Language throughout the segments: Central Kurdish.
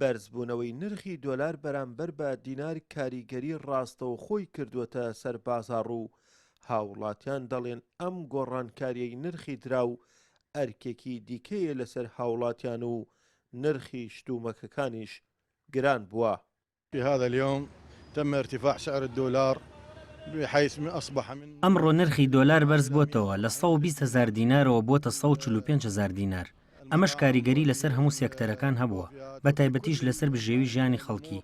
بەرزبوونەوەی نرخی دۆلار بەرامبەر بە دینار کاریگەری ڕاستەوخۆی کردووەتە سەر بازاڕ و هاوڵاتیان دەڵێن ئەم گۆڕانکاریەی نرخی دراو ئەرکێکی دیکەیە لەسەر هاوڵاتیان و نرخی شتومەکەکانیش گران بووە. في هذا اليوم تم ارتفاع سعر الدولار بحيث اصبح من. ئەمڕۆ نرخی دۆلار بەرزبۆتەوە، لە 120 هەزار دینارەوە بۆتە 145 هەزار دینار، ئەمەش کاریگەری لەسەر هەموو سێکتەرەکان هەبووە، بەتایبەتیش لەسەر بژێوی ژیانی خەڵکی،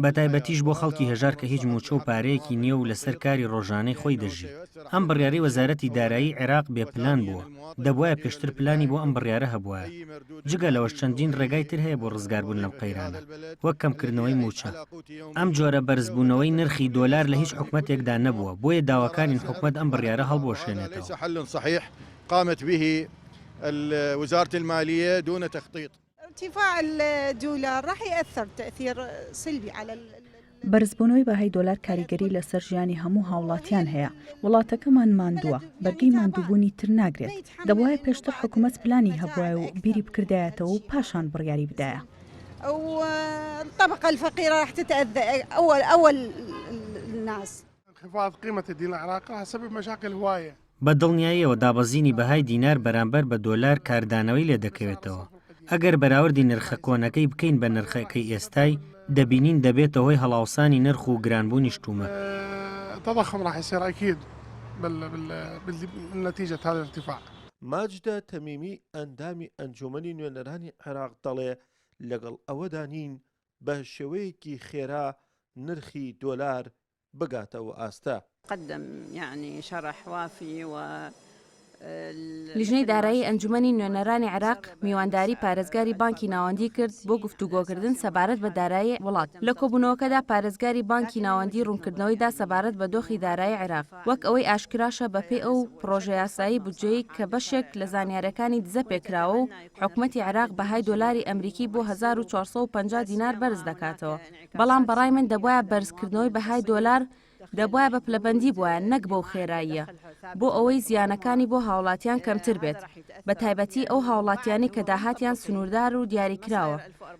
بەتایبەتیش بۆ خەڵکی هەژار کە هیچ مووچە و پارەیەکی نییە و لەسەر کاری ڕۆژانەی خۆی دەژی. ئەم بڕیارەی وەزارەتی دارایی عێراق بێ پلان بووە، دەبوایە پێشتر پلانی بۆ ئەم بڕیارە هەبوایە. جگە لەوەش چەندین ڕێگای تر هەیە بۆ ڕزگاربوون لەم قەیرانە، وەک کەمکردنەوەی مووچە. ئەم جۆرە بەرزبوونەوەی نرخی دۆلار لە هیچ حکومەتێکدا نەبووە، بۆیە داواکارین حکومەت ئەم بڕیارە هەڵبوەشێنێتەوە. ارتفاع الدولار راح يأثر تأثير سلبي على. بەرزبوونەوەی بەهای دۆلار کاریگەری لەسەر ژیانی هەموو هاوڵاتیان هەیە، وڵاتەکەمان ماندووە، بەرگەی ماندووبوونی تر ناگرێت، دەبوایە پێشتر حکومەت پلانی هەبوایە و بیری بکردایەتەوە و پاشان بڕیاری بدایە. الطبقة الفقيرة راح تتأذى أول أول الناس. انخفاض قیمە الدینار العراقی راح يسبب مشاکل هوایە. بە دڵنیاییەوە دابەزینی بەهای دینار بەرامبەر بە دۆلار کاردانەوەی لێدەکەوێتەوە، ئەگەر بەراوردی نرخە کۆنەکەی بکەین بە نرخەکەی ئێستای، دەبینین دەبێتە هۆی هەڵاوسانی نرخ و گرانبوونی شتومەک. تضخم راح يصير اكيد نتيجة هذا الارتفاع. ماجدە تەمیمی ئەندامی ئەنجومەنی نوێنەرانی عێراق دەڵێ لەگەڵ ئەوەدا نین بە شێوەیەکی خێرا نرخی دۆلار بگاتە ئەو ئاستە. قدم يعني شرح وافي و. لیژنەی دارایی ئەنجومەنی نوێنەرانی عێراق میوانداری پارێزگاری بانکی ناوەندی کرد بۆ گفتوگۆکردن سەبارەت بە دارایی وڵات. لە کۆبوونەوەکەدا پارێزگاری بانکی ناوەندی ڕوونکردنەوەی دا سەبارەت بە دۆخی دارایی عێراق، وەک ئەوەی ئاشکراشە بەپێی ئەو پڕۆژەیاسایی بودجەی کە بەشێک لە زانیارەکانی دزە پێکراوە و حکومەتی عێراق بەهای دۆلاری ئەمریکی بۆ 1450 دینار بەرز دەکاتەوە. بەڵام بەڕای من دەبوایە بەرزکردنەوەی بەهای دۆلار دەبوایە بە پلەبەندی بوایە نەک بەو خێراییە بۆ ئەوەی زیانەکانی بۆ هاوڵاتیان کەمتر بێت بەتایبەتی ئەو هاوڵاتیانەی کە داهاتیان سنووردار و دیاریکراوە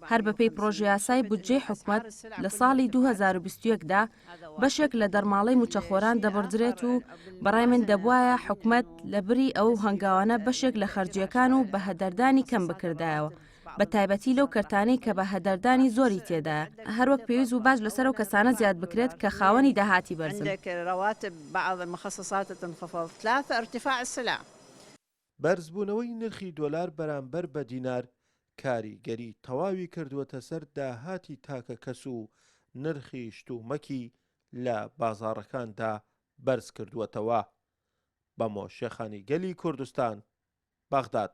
هەر بەپێی پڕۆژەیاسای بودجەی حکومەت لە ساڵی 2021 دا بەشێک لە دەرماڵەی مووچەخۆران دەبڕدرێت و بەڕای من دەبوایە حکومەت لەبری ئەو هەنگاوانە بەشێک لە خەرجییەکان و بەهەدەردانی کەم بکردایەوە بە تایبەتی لەو کەرتانەی کە بە هەدەردانی زۆری تێدایە، هەروەک پێویست بوو باج لەسەر ئەو کەسانە زیاد بکرێت کە خاوەنی داهاتی بەرزن. بەرزبوونەوەی نرخی دۆلار بەرامبەر بە دینار کاریگەری تەواوی کردووەتە سەر داهاتی تاکەکەس و نرخی شتومەکی لە بازاڕەکاندا بەرزکردووەتەوە. بەمۆ شێخانی گەلی کوردستان، بەغداد.